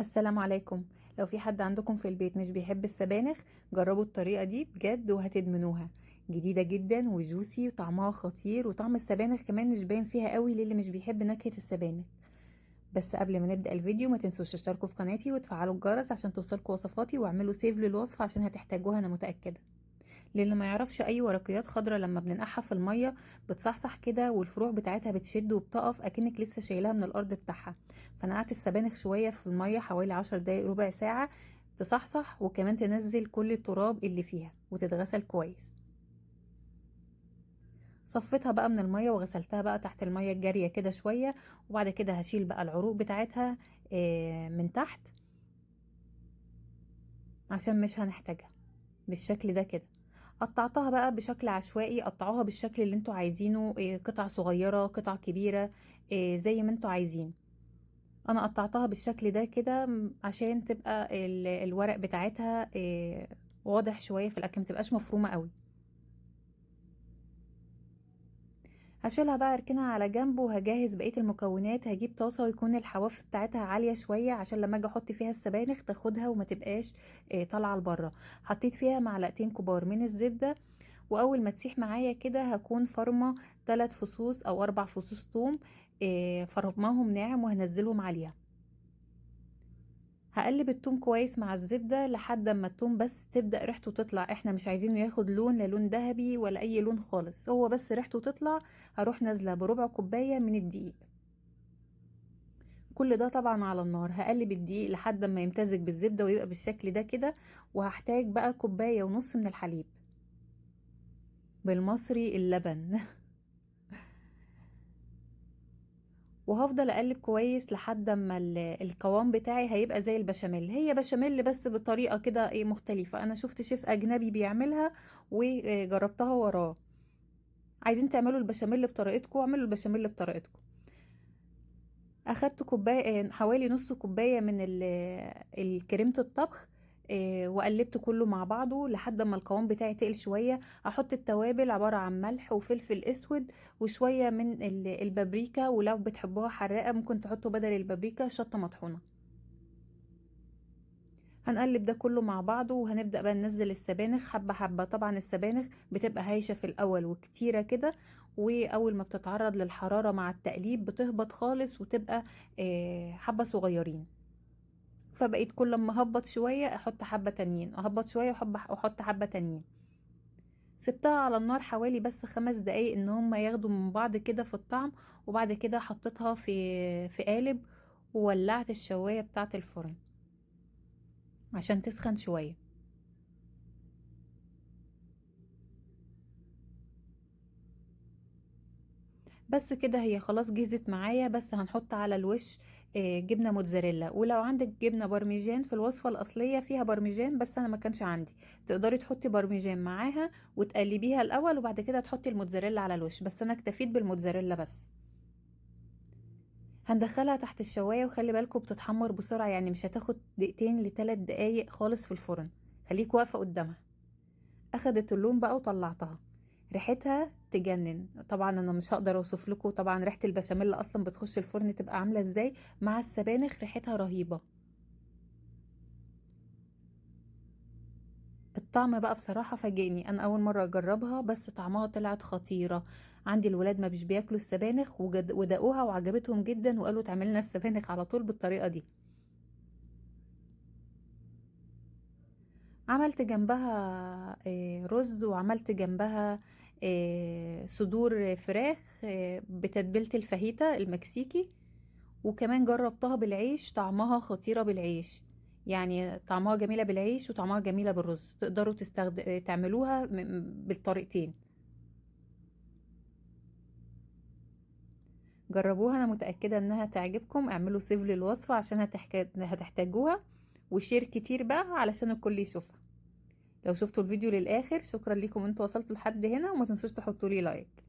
السلام عليكم. لو في حد عندكم في البيت مش بيحب السبانخ، جربوا الطريقة دي بجد وهتدمنوها. جديدة جدا وجوسي وطعمها خطير، وطعم السبانخ كمان مش باين فيها قوي للي مش بيحب نكهة السبانخ. بس قبل ما نبدأ الفيديو ما تنسوش تشتركوا في قناتي وتفعلوا الجرس عشان توصلكوا وصفاتي، واعملوا save للوصفة عشان هتحتاجوها انا متأكدة. للي ما يعرفش، اي ورقيات خضراء لما بننقعها في المية بتصحصح كده والفروع بتاعتها بتشد وبتقف اكنك لسه شايلها من الارض بتاعها. فنقعت السبانخ شوية في المية حوالي 10 دقايق ربع ساعة تصحصح، وكمان تنزل كل التراب اللي فيها وتتغسل كويس. صفيتها بقى من المية وغسلتها بقى تحت المية الجارية كده شوية، وبعد كده هشيل بقى العروق بتاعتها من تحت عشان مش هنحتاجها بالشكل ده كده. قطعتها بقى بشكل عشوائي، قطعوها بالشكل اللي انتوا عايزينه، قطع صغيرة قطع كبيرة، زي ما انتوا عايزين. انا قطعتها بالشكل ده كده عشان تبقى الورق بتاعتها واضح شوية في الاكل، ما تبقاش مفرومة قوي. هشيلها بقى اركنها على جنب وهجهز بقية المكونات. هجيب طاسة ويكون الحواف بتاعتها عالية شوية عشان لما اجي احط فيها السبانخ تاخدها وما تبقاش طالعة لبره. حطيت فيها معلقتين كبار من الزبدة، واول ما تسيح معايا كده هكون فرمة 3 فصوص او 4 فصوص توم، فرماهم ناعم وهنزلهم عليها. هقلب التوم كويس مع الزبدة لحد اما التوم بس تبدأ ريحته تطلع. احنا مش عايزينه ياخد لون، لا لون ذهبي ولا اي لون خالص، هو بس ريحته تطلع. هروح نازلة بربع كوباية من الدقيق، كل ده طبعا على النار. هقلب الدقيق لحد اما يمتزج بالزبدة ويبقى بالشكل ده كده. وهحتاج بقى كوباية ونص من الحليب، بالمصري اللبن. وهفضل اقلب كويس لحد اما القوام بتاعي هيبقى زي البشاميل. هي بشاميل بس بطريقة كده مختلفة، انا شفت شيف اجنبي بيعملها وجربتها وراه. عايزين تعملوا البشاميل بطريقتكم اعملوا البشاميل بطريقتكم. اخدت حوالي نص كوباية من الكريمة الطبخ، وقلبت كله مع بعضه لحد ما القوام بتاعي تقل شوية. احط التوابل عبارة عن ملح وفلفل اسود وشوية من البابريكا، ولو بتحبوها حراقه ممكن تحطوا بدل البابريكا شطه مطحونه. هنقلب ده كله مع بعضه وهنبدأ بقى ننزل السبانخ حبة حبة. طبعا السبانخ بتبقى هايشة في الأول وكتيرة كده، وأول ما بتتعرض للحرارة مع التقليب بتهبط خالص وتبقى حبة صغيرين. فبقيت كل ما هبط شوية أحط حبة تانيين، أهبط شوية وأحط حبة تانيين. سبتها على النار حوالي بس 5 دقايق إن هم ياخدوا من بعض كده في الطعم، وبعد كده حطيتها في قالب وولعت الشواية بتاعة الفرن عشان تسخن شوية. بس كده هي خلاص جهزت معايا. بس هنحط على الوش جبنة موتزاريلا، ولو عندك جبنة بارميجان في الوصفة الأصلية فيها بارميجان، بس أنا ما كانش عندي، تقدري تحطي بارميجان معاها وتقلبيها الأول وبعد كده تحطي الموتزاريلا على الوش، بس أنا اكتفيت بالموتزاريلا بس. هندخلها تحت الشواية، وخلي بالكم بتتحمر بسرعة، يعني مش هتاخد دقيقتين لتلات دقايق خالص في الفرن، خليك واقفة قدامها. اخدت اللون بقى وطلعتها، ريحتها تجنن. طبعا انا مش هقدر اوصف لكم طبعا ريحة البشاميل اصلا بتخش الفرن تبقى عاملة ازاي مع السبانخ، ريحتها رهيبة. الطعم بقى بصراحة فاجئني، انا اول مرة اجربها بس طعمها طلعت خطيرة. عندي الولاد ما بيش بياكلوا السبانخ ودقوها وعجبتهم جدا، وقالوا تعمل لنا السبانخ على طول بالطريقة دي. عملت جنبها رز، وعملت جنبها صدور فراخ بتتبيلة الفاهيتا المكسيكي، وكمان جربتها بالعيش، طعمها خطيرة بالعيش، يعني طعمها جميلة بالعيش وطعمها جميلة بالرز. تقدروا تعملوها بالطريقتين. جربوها، أنا متأكدة إنها تعجبكم. اعملوا save للوصفة عشان هتحتاجوها، و share كتير بقى علشان الكل يشوفها. لو شفتوا الفيديو للآخر شكرا لكم انتوا وصلتوا لحد هنا، وما تنسوش تحطوا لي like.